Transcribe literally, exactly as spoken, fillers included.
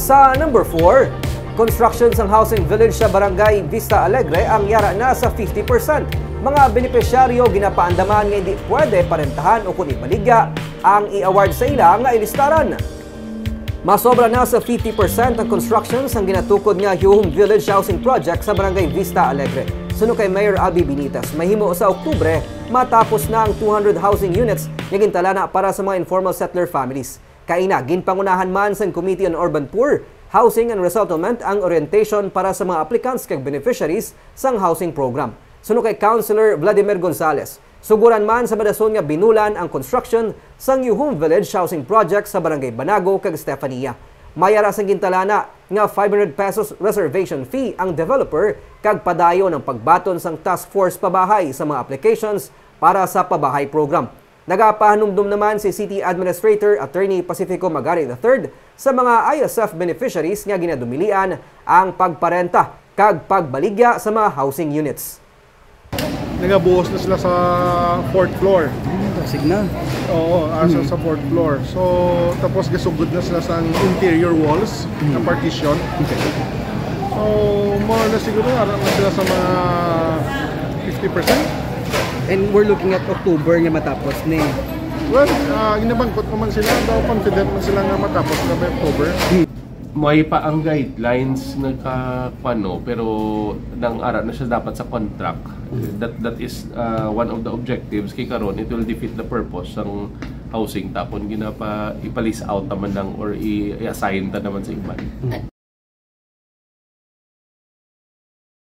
Sa number four, construction sang housing village sa Barangay Vista Alegre ang yara na sa fifty percent. Mga benepisyaryo ginapaandaman nga hindi pwede parentahan o kon ibaligya ang i-award sa ila nga ilistaran. Masobra na sa fifty percent ang construction sang ginatukod nga Huhum Village Housing Project sa Barangay Vista Alegre. Suno kay Mayor Abby Benitez, mahimo sa Oktubre matapos na ang two hundred housing units nga gintalana para sa mga informal settler families. Kaina, ginpangunahan man sang Committee on Urban Poor, Housing and Resettlement ang orientation para sa mga applicants kag beneficiaries sang housing program. Suno kay Councilor Vladimir Gonzales, suguran man sa madason nga binulan ang construction sang New Home Village Housing Project sa Barangay Banago kag Estefania. May ara sang gintalana nga five hundred pesos reservation fee ang developer kag padayon ang pagbaton sang task force pabahay sa mga applications para sa pabahay program. Nagapahanumdom naman si City Administrator Attorney Pacifico Magari the third sa mga I S F beneficiaries nga ginadumilian ang pagparenta kag pagbaligya sa mga housing units. Nagabuhos na sila sa fourth floor. Basig na. Oo, asa sa fourth floor. So, tapos gasugod na sila sa interior walls na partition. So, more or less siguro, ara na sila sa mga fifty percent. And we're looking at October nga matapos ni. Well, uh, ginabangkot naman sila. Daw confident man sila nga matapos na by October. May pa ang guidelines nagkakwano, pero nang ara na siya dapat sa contract. That that is uh, one of the objectives kay karon it will defeat the purpose sang housing tapon ginapa ipa-lease out naman lang or i- i-assign ta naman sa iban.